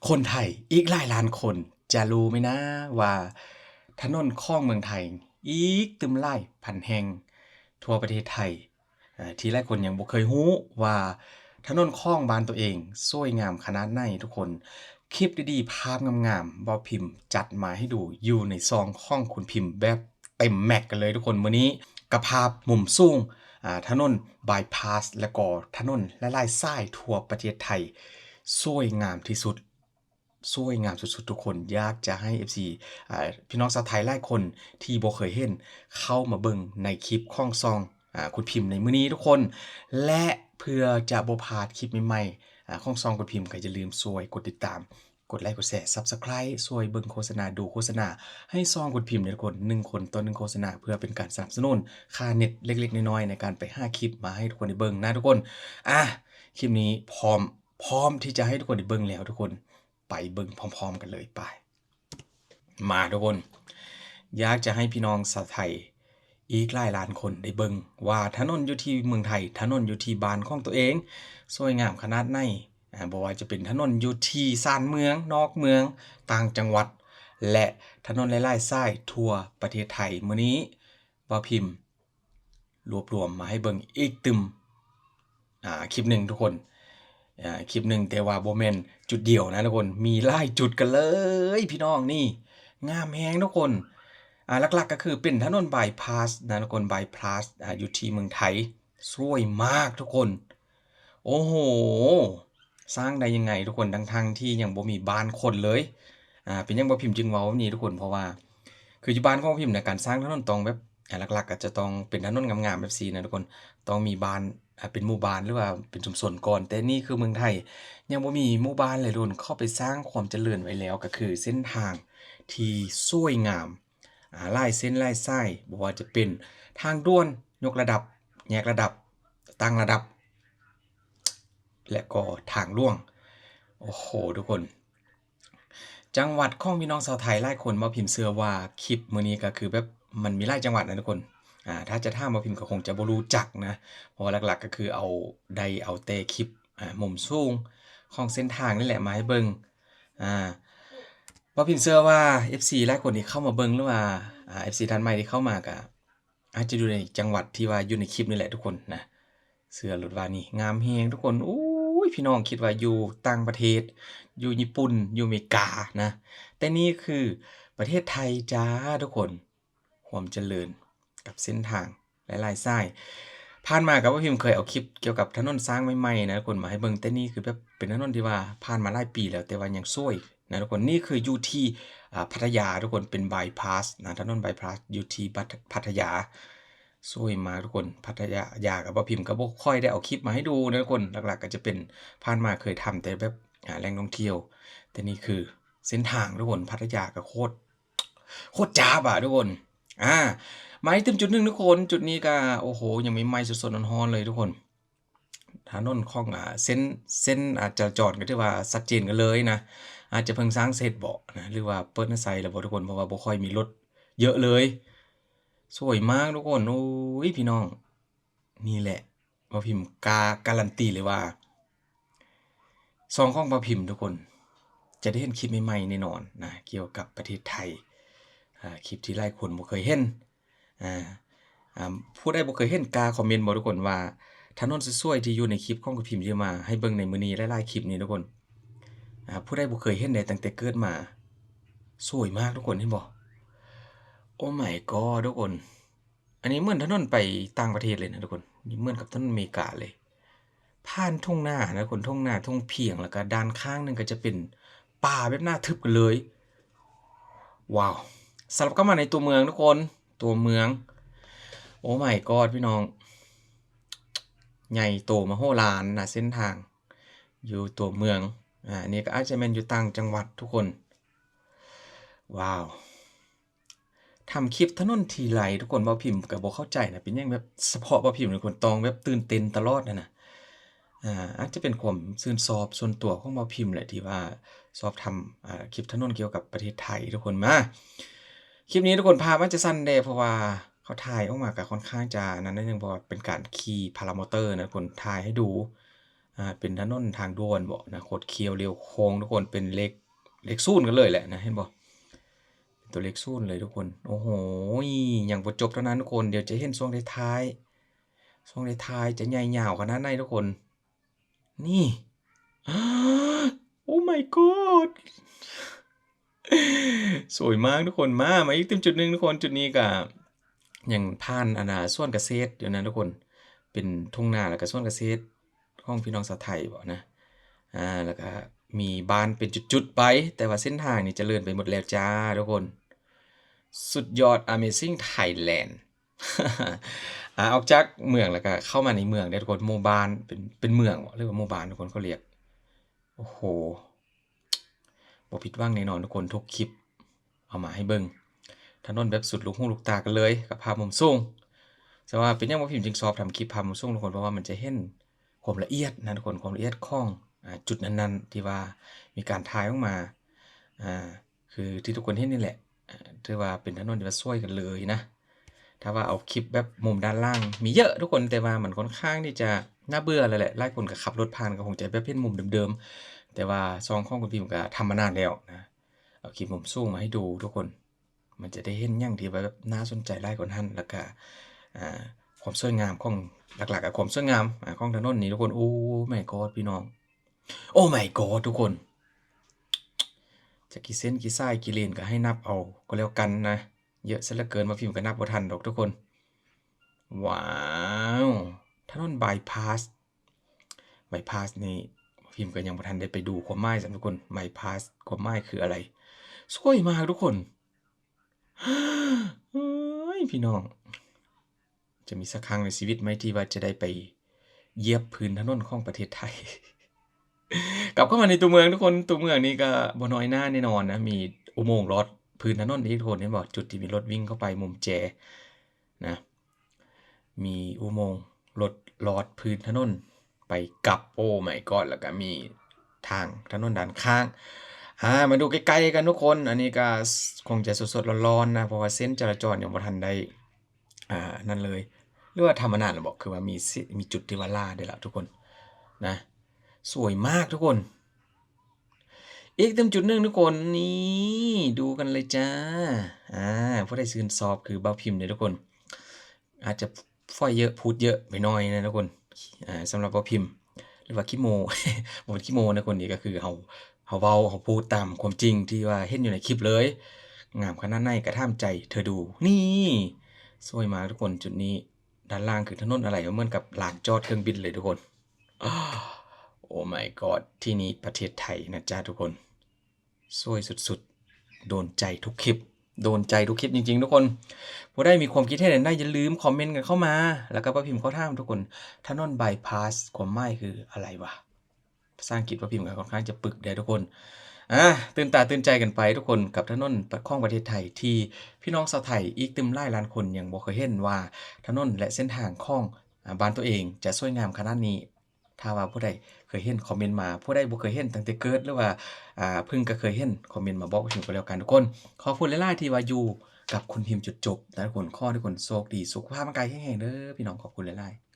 ຄົນໄທອີກຫຼາຍລ້ານຄົນຈະຮູ້ໄໝນະວ່າ ຖະໜົນຂອງເມືອງໄທອີກຕື່ມຫຼາຍພັນແຫ່ງທົ່ວປະເທດໄທ ເອີ ທີ່ຫຼາຍຄົນຍັງບໍ່ເຄີຍຮູ້ວ່າ ຖະໜົນຂອງບ້ານຕົວເອງສວຍງາມຂະໜາດໃດທຸກຄົນ. ຄລິບດີໆ ພາບງາມໆ ບ່າວພິມຈັດມາໃຫ້ດູຢູ່ໃນຊ່ອງຂອງຄຸນພິມແບບເຕັມແມັກກັນເລີຍທຸກຄົນ. ມື້ນີ້ກະພາບມຸມສູງ ອາ ຖະໜົນບາຍພາສ ແລະກໍຖະໜົນຫຼາຍໆສາຍທົ່ວປະເທດໄທ ສວຍງາມທີ່ສຸດ ສວຍງາມສຸດໆ ທຸກຄົນ. ຢາກຈະໃຫ້ເອັຟຊີ ອາ ພີ່ນ້ອງຊາວໄທຫຼາຍຄົນທີ່ບໍ່ເຄີຍເຫັນ ເຂົ້າມາເບິ່ງໃນຄລິບຂອງຊ່ອງ ອາ ຄຸນພິມໃນມື້ນີ້ທຸກຄົນ ແລະເພື່ອຈະບໍ່ພາດຄລິບໃໝ່ໆ ອາ ຂອງຊ່ອງຄຸນພິມ ກໍຢ່າລືມຊ່ວຍກົດຕິດຕາມ ກົດໄລ ກົດແຊ ຊັບສະໄຄຣບ໌ ຊ່ວຍເບິ່ງໂຄສະນາ ດູໂຄສະນາໃຫ້ຊ່ອງຄຸນພິມເດີທຸກຄົນ ໜຶ່ງຄົນຕໍ່ໜຶ່ງໂຄສະນາ ເພື່ອເປັນການສະໜັບສະໜູນຄ່າເນັດເລັກໆນ້ອຍໆ ໃນການໄປຫາຄລິບມາໃຫ້ທຸກຄົນໄດ້ເບິ່ງນະທຸກຄົນ. ອາ ຄລິບນີ້ພ້ອມ ພ້ອມທີ່ຈະໃຫ້ທຸກຄົນໄດ້ເບິ່ງແລ້ວທຸກຄົນ ໄປເບິ່ງພ້ອມໆກັນເລີຍ ໄປ ມາທຸກຄົນ ຢາກຈະໃຫ້ພີ່ນ້ອງຊາວໄທອີກຫຼາຍລ້ານຄົນໄດ້ເບິ່ງວ່າ ຖະໜົນຢູ່ທີ່ເມືອງໄທ ຖະໜົນຢູ່ທີ່ບ້ານຂອງຕົວເອງ ສວຍງາມຂະໜາດໃດ. ອາ ບໍ່ວ່າຈະເປັນຖະໜົນຢູ່ທີ່ຊານເມືອງ ນອກເມືອງ ຕ່າງຈັງຫວັດ ແລະ ຖະໜົນຫຼາຍໆສາຍທົ່ວປະເທດໄທ ມື້ນີ້ບ່າວພິມ ລວບລວມມາໃຫ້ເບິ່ງອີກຕື່ມ ອາ ຄລິບໜຶ່ງທຸກຄົນ ອາ ຄລິບໜຶ່ງ ແຕ່ວ່າບໍ່ແມ່ນຈຸດດຽວນະທຸກຄົນ ມີຫຼາຍຈຸດກັນເລີຍພີ່ນ້ອງ. ນີ້ງາມແຮງທຸກຄົນ ອາ ຫຼັກໆກໍຄືເປັນຖະໜົນບາຍພາສນະທຸກຄົນ ບາຍພາສ ອາ ຢູ່ທີ່ເມືອງໄທ ສວຍມາກທຸກຄົນ. ໂອ້ໂຫ ສ້າງໄດ້ຍັງໄງທຸກຄົນ ທັງໆທີ່ຍັງບໍ່ມີບ້ານຄົນເລີຍ. ອາ ເປັນຫຍັງບ່າວພິມຈຶ່ງເວົ້າແບບນີ້ທຸກຄົນ ເພາະວ່າ ຄືຢູ່ບ້ານຂອງພິມນະ ການສ້າງຖະໜົນຕ້ອງແບບ ອາ ຫຼັກໆກໍຈະຕ້ອງເປັນຖະໜົນງາມໆແບບຊີ້ນະທຸກຄົນ ຕ້ອງມີບ້ານ ອາ ເປັນໝູ່ບ້ານ ຫຼືວ່າເປັນຊຸມຊົນກ່ອນ. ແຕ່ນີ້ຄືເມືອງໄທຍັງບໍ່ມີໝູ່ບ້ານເລີຍທຸກຄົນ ເຂົາໄປສ້າງຄວາມຈະເລີນໄວ້ແລ້ວ ກໍຄືເສັ້ນທາງທີ່ສວຍງາມ ອາ ຫຼາຍເສັ້ນຫຼາຍສາຍ ບໍ່ວ່າຈະເປັນທາງດ່ວນຍົກລະດັບ ແຍກລະດັບ ຕັ້ງລະດັບ ແລະກໍທາງຫຼວງ. ໂອ້ໂຫ ທຸກຄົນ ຈັງຫວັດຂອງພີ່ນ້ອງຊາວໄທຫຼາຍຄົນ ບ່າວພິມເຊື່ອວ່າຄລິບມື້ນີ້ກໍຄືແບບ ມັນມີຫຼາຍຈັງຫວັດນະທຸກຄົນ ອາ ຖ້າຈະຖາມບ່າວພິມກໍຄົງຈະບໍ່ຮູ້ຈັກນະ ເພາະວ່າຫຼັກໆກໍຄືເອົາ ໄດ້ເອົາແຕ່ຄລິບ ອາ ມຸມສູງຂອງເສັ້ນທາງນີ້ແຫຼະມາໃຫ້ເບິ່ງ. ອາ ບ່າວພິມເຊື່ອວ່າເອັຟຊີຫຼາຍຄົນທີ່ເຂົ້າມາເບິ່ງ ຫຼືວ່າ ອາ ເອັຟຊີທ່ານໃໝ່ທີ່ເຂົ້າມາກໍ ອາດຈະຢູ່ໃນຈັງຫວັດທີ່ວ່າຢູ່ໃນຄລິບນີ້ແຫຼະທຸກຄົນນະ ເຊື່ອໂລດວ່ານີ້ງາມແຮງທຸກຄົນ. ໂອ້ຍ ພີ່ນ້ອງຄິດວ່າຢູ່ຕ່າງປະເທດ ຢູ່ຍີ່ປຸ່ນ ຢູ່ເມການະ ແຕ່ນີ້ຄືປະເທດໄທຈ້າທຸກຄົນ. ຄວາມຈະເລີນກັບເສັ້ນທາງຫຼາຍໆສາຍ ຜ່ານມາກໍບໍ່ພິມເຄີຍເອົາຄລິບກ່ຽວກັບຖະໜົນສ້າງໃໝ່ໆນະທຸກຄົນ ມາໃຫ້ເບິ່ງ ແຕ່ນີ້ຄືແບບເປັນຖະໜົນທີ່ວ່າຜ່ານມາຫຼາຍປີແລ້ວ ແຕ່ວ່າຍັງສວຍ ນະທຸກຄົນ. ນີ້ຄືຢູ່ທີ່ ອາ ພັດທະຍາທຸກຄົນ ເປັນບາຍພາສນະ ຖະໜົນບາຍພາສຢູ່ທີ່ພັດ ພັດທະຍາ ສວຍມາກທຸກຄົນ. ພັດທະຍາ ຢາກັບບ່າວພິມກໍບໍ່ຄ່ອຍໄດ້ເອົາຄລິບມາໃຫ້ດູນະທຸກຄົນ ຫຼັກໆກໍຈະເປັນ ຜ່ານມາເຄີຍທຳແຕ່ແບບ ອາ ແຫຼ່ງທ່ອງທ່ຽວ ແຕ່ນີ້ຄືເສັ້ນທາງທຸກຄົນ. ພັດທະຍາກໍໂຄດ ໂຄດຈາບອະທຸກຄົນ. ອາ ມາໃຫ້ເຖິງຈຸດໜຶ່ງທຸກຄົນ ຈຸດນີ້ກໍ ໂອ້ໂຫ ຍັງໃໝ່ໆສົດໆຮ້ອນໆເລີຍທຸກຄົນ. ຖະໜົນຂອງ ອາ ເສັ້ນ ເສັ້ນ ອາ ຈະລາຈອນກໍຖືວ່າຊັດເຈນກັນເລີຍນະ ອາດຈະເພິ່ງສ້າງເສັດບໍນະ ຫຼືວ່າເປີດໃນໄຊແລ້ວບໍທຸກຄົນ ເພາະວ່າບໍ່ຄ່ອຍມີລົດເຍອະເລີຍ. ສວຍມາກທຸກຄົນ. ໂອ້ຍ ພີ່ນ້ອງ ນີ້ແຫຼະ ບ່າວພິມກ້າກາລັນຕີເລີຍວ່າ ຊ່ອງຂອງບ່າວພິມທຸກຄົນ ຈະໄດ້ເຫັນຄລິບໃໝ່ໆແນ່ນອນນະ ກ່ຽວກັບປະເທດໄທ ອາ ຄລິບທີ່ຫຼາຍຄົນບໍ່ເຄີຍເຫັນ. ອາ ອາ ຜູ້ໃດບໍ່ເຄີຍເຫັນ ກ້າຄອມເມັນບໍ່ທຸກຄົນ ວ່າຖະໜົນສວຍໆທີ່ຢູ່ໃນຄລິບຂອງຄຸນພິມທີ່ມາໃຫ້ເບິ່ງໃນມື້ນີ້ ຫຼາຍໆຄລິບນີ້ທຸກຄົນ. ອາ ຜູ້ໃດບໍ່ເຄີຍເຫັນໃດ ຕັ້ງແຕ່ເກີດມາ. ສວຍມາກທຸກຄົນ ເຫັນບໍ່? Oh my god ທຸກຄົນ ອັນນີ້ເໝືອນຖະໜົນໄປຕ່າງປະເທດເລີຍນະທຸກຄົນ ເໝືອນກັບຖະໜົນເມກາເລີຍ. ຜ່ານທົ່ງນານະທຸກຄົນ ທົ່ງນາ ທົ່ງພຽງ ແລ້ວກະດ້ານຂ້າງໜຶ່ງກໍຈະເປັນປ່າແບບໜາທຶບກັນເລີຍ. ວ້າວ ສຳລັບເຂົ້າມາໃນຕົວເມືອງທຸກຄົນ ຕົວເມືອງ Oh my god ພີ່ນ້ອງ ໃຫຍ່ໂຕມະໂຫລານນະ ເສັ້ນທາງຢູ່ຕົວເມືອງ. ອາ ອັນນີ້ກໍອາດຈະແມ່ນຢູ່ຕ່າງຈັງຫວັດທຸກຄົນ. ວ້າວ ທຳຄລິບຖະໜົນທີໄລທຸກຄົນ ບ່າວພິມກໍບໍ່ເຂົ້າໃຈນະ ເປັນຫຍັງແບບສະເພາະບ່າວພິມນີ້ຄົນຕ້ອງແບບຕື່ນເຕັ້ນຕະຫຼອດຫັ້ນນະ. ອາ ອາດຈະເປັນຄວາມຊື່ນຊອບສ່ວນຕົວຂອງບ່າວພິມແຫຼະ ທີ່ວ່າຊອບທຳ ອາ ຄລິບຖະໜົນກ່ຽວກັບປະເທດໄທທຸກຄົນ. ມາ ຄລິບນີ້ທຸກຄົນ ພາບອາດຈະສັ້ນແດ່ ເພາະວ່າເຂົາຖ່າຍອອກມາກໍຄ່ອນຂ້າງຈະນັ້ນໜ້ອຍໜຶ່ງ ເພາະວ່າເປັນການຂີ່ພາລາມໍເຕີນະທຸກຄົນ ຖ່າຍໃຫ້ດູ. ອາ ເປັນຖະໜົນທາງດ່ວນບໍນະ ຄົດຂຽວຫຼຽວໂຄ້ງທຸກຄົນ ເປັນເລກ ເລກສູນກັນເລີຍແຫຼະນະ ເຫັນບໍ່? ເປັນຕົວເລກສູນເລີຍທຸກຄົນ. ໂອ້ໂຫ ຍັງບໍ່ຈົບເທົ່ານັ້ນທຸກຄົນ ດຽວຈະເຫັນຊ່ວງທ້າຍໆ ຊ່ວງທ້າຍໆ ຈະໃຫຍ່ຍາວຂະໜາດໃດທຸກຄົນ. ນີ້ Oh my god ສວຍມາກທຸກຄົນ. ມາ ມາອີກຕື່ມຈຸດໜຶ່ງທຸກຄົນ. ຈຸດນີ້ກະຍັງຜ່ານ ອັນນ່າ ສວນກະເສດຢູ່ນະທຸກຄົນ ເປັນທົ່ງນາ ແລ້ວກະສວນກະເສດຂອງພີ່ນ້ອງຊາວໄທບໍນະ. ອາ ແລ້ວກະມີບ້ານເປັນຈຸດໆໄປ ແຕ່ວ່າເສັ້ນທາງນີ້ຈະເລີນໄປໝົດແລ້ວຈ້າທຸກຄົນ. ສຸດຍອດ Amazing Thailand. ອາ ອອກຈາກເມືອງແລ້ວກະເຂົ້າມາໃນເມືອງເດ້ທຸກຄົນ. ໝູ່ບ້ານ ເປັນ ເປັນເມືອງບໍ ຫຼືວ່າໝູ່ບ້ານທຸກຄົນເຂົາລຽກ. ໂອ້ໂຫ ບໍ່ຜິດຫວັງແນ່ນອນທຸກຄົນ ທຸກຄລິບເອົາມາໃຫ້ເບິ່ງ ຖະໜົນແບບສຸດລູກຫູລູກຕາກັນເລີຍ ກັບພາບມຸມສູງ. ແຕ່ວ່າເປັນຫຍັງບໍ່ພິມຈຶ່ງຊອບທຳຄລິບພາບມຸມສູງທຸກຄົນ ເພາະວ່າມັນຈະເຫັນຄວາມລະອຽດນະທຸກຄົນ ຄວາມລະອຽດຂອງ ອາ ຈຸດນັ້ນໆ ທີ່ວ່າມີການຖ່າຍອອກມາ ອາ ຄືທີ່ທຸກຄົນເຫັນນີ້ແຫຼະ ອາ ຖືວ່າເປັນຖະໜົນທີ່ວ່າຊ່ວຍກັນເລີຍນະ. ຖ້າວ່າເອົາຄລິບແບບມຸມດ້ານຫຼັງ ມີເຍອະທຸກຄົນ ແຕ່ວ່າມັນຂ້ອນຂ້າງທີ່ຈະໜ້າເບື່ອແລ້ວແຫຼະ. ຫຼາຍຄົນກໍຂັບລົດຜ່ານກໍຄົງຈະແບບເຫັນມຸມເດີມໆ ແຕ່ວ່າຊ່ອງຂອງຄຸນພິມກໍທຳມານານແລ້ວນະ. ເອົາຄລິບມຸມສູງມາໃຫ້ດູທຸກຄົນ ມັນຈະໄດ້ເຫັນຫຍັງທີ່ວ່າແບບໜ້າສົນໃຈຫຼາຍກວ່ານັ້ນ. ແລ້ວກະ ອາ ຄວາມສວຍງາມຂອງ ຫຼັກໆ ກະຄວາມສວຍງາມ ອາ ຂອງຖະໜົນນີ້ທຸກຄົນ. Oh my god ພີ່ນ້ອງ Oh my god ທຸກຄົນ ຈັກກີ່ເສັ້ນກີ່ສາຍກີ່ເລນກໍໃຫ້ນັບເອົາກໍແລ້ວກັນນະ. ເຍອະຊະເຫຼືອເກີນ ມາພິມກໍນັບບໍ່ທັນດອກທຸກຄົນ. ວ້າວ ຖະໜົນບາຍພາສ ບາຍພາສນີ້ ມາພິມກໍຍັງບໍ່ທັນໄດ້ໄປດູຄວາມໝາຍຊ້ຳທຸກຄົນ. ບາຍພາສຄວາມໝາຍຄືອະໄລ? ສວຍມາກທຸກຄົນ. ເອີຍ ພີ່ນ້ອງ ຈະມີສັກຄັ້ງໃນຊີວິດໄໝ ທີ່ວ່າຈະໄດ້ໄປຢຽບພື້ນຖະໜົນຂອງປະເທດໄທ. ກັບເຂົ້າມາໃນຕົວເມືອງທຸກຄົນ, ຕົວເມືອງນີ້ກໍບໍ່ນ້ອຍໜ້າແນ່ນອນນະ, ມີອຸໂມງລອດພື້ນຖະໜົນອີກທຸກຄົນ, ເຫັນບໍ່? ຈຸດທີ່ມີລົດວິ່ງເຂົ້າໄປມຸມແຈນະ, ມີອຸໂມງລົດລອດພື້ນຖະໜົນໄປກັບ, Oh my god ແລ້ວກໍມີທາງຖະໜົນດ້ານຂ້າງ. ອາ ມາດູໃກ້ໆກັນທຸກຄົນ, ອັນນີ້ກໍຄົງຈະສົດໆຮ້ອນໆນະ, ເພາະວ່າເສັ້ນຈະລາຈອນຍັງບໍ່ທັນໄດ້ ອ່າ ນັ້ນເລີຍ ຫຼືວ່າທຳມະນາດລະບໍ? ຄືວ່າມີ ມີຈຸດທີ່ວ່າຫຼ້າໄດ້ລະທຸກຄົນນະ, ສວຍມາກທຸກຄົນ. ອີກຕື່ມຈຸດໜຶ່ງທຸກຄົນ, ນີ້ ດູກັນເລີຍຈ້າ. ອາ ຜູ້ໃດຊື່ນຊອບຄືບ່າວພິມເດ້ທຸກຄົນ, ອາດຈະຝອຍເຍີະ ພູດເຍີະໄປໜ້ອຍນະທຸກຄົນ. ອາ ສຳລັບບ່າວພິມ ຫຼືວ່າຂີ້ໂມ້ ບໍ່ແມ່ນຂີ້ໂມ້ນະຄົນ, ນີ້ກໍຄືເຮົາ ເຮົາເວົ້າ ເຮົາພູດຕາມຄວາມຈິງທີ່ວ່າເຫັນຢູ່ໃນຄລິບເລີຍ. ງາມຂະໜາດໃດກໍຖາມໃຈເທີດູ. ນີ້ ສວຍມາກທຸກຄົນ. ຈຸດນີ້ດ້ານລ່າງຄືຖະໜົນອາໄລ ເໝືອນກັບລານຈອດເຄື່ອງບິນເລີຍທຸກຄົນ. Oh my god ທີ່ນີ້ປະເທດໄທນະຈ້າທຸກຄົນ. ສວຍສຸດໆ ໂດນໃຈທຸກຄລິບ ໂດນໃຈທຸກຄລິບຈິງໆທຸກຄົນ. ຜູ້ໃດມີຄວາມຄິດເຫັນແນວໃດ ຢ່າລືມຄອມເມັນກັນເຂົ້າມາ ແລ້ວກໍປ້າພິມຂໍຖາມທຸກຄົນ, ຖະໜົນບາຍພາສຄວາມໝາຍຄືອະໄລວະ? ພາສາອັງກິດປ້າພິມກໍຄ່ອນຂ້າງຈະປຶກເດ້ທຸກຄົນ. ອາ ຕື່ນຕາຕື່ນໃຈກັນໄປທຸກຄົນ ກັບຖະໜົນຂອງປະເທດໄທ ທີ່ພີ່ນ້ອງຊາວໄທອີກຕື່ມຫຼາຍລ້ານຄົນຍັງບໍ່ເຄີຍເຫັນວ່າ ຖະໜົນ ແລະ ເສັ້ນທາງຂອງ ອາ ບ້ານຕົວເອງຈະສວຍງາມຂະໜາດນີ້. ຖ້າວ່າຜູ້ໃດເຄີຍເຫັນຄອມເມັນມາ, ຜູ້ໃດບໍ່ເຄີຍເຫັນຕັ້ງແຕ່ເກີດ ຫຼືວ່າ ອາ ເພິ່ງກໍເຄີຍເຫັນ ຄອມເມັນມາບອກເປັນຫຍັງກໍແລ້ວກັນທຸກຄົນ. ຂອບຄຸນຫຼາຍໆທີ່ວ່າຢູ່ກັບຄຸນພິມຈົນຈົບນະທຸກຄົນ. ຂໍໃຫ້ທຸກຄົນໂຊກດີ ສຸຂະພາບຮ່າງກາຍແຂງແຮງເດີພີ່ນ້ອງ. ຂອບຄຸນຫຼາຍໆ.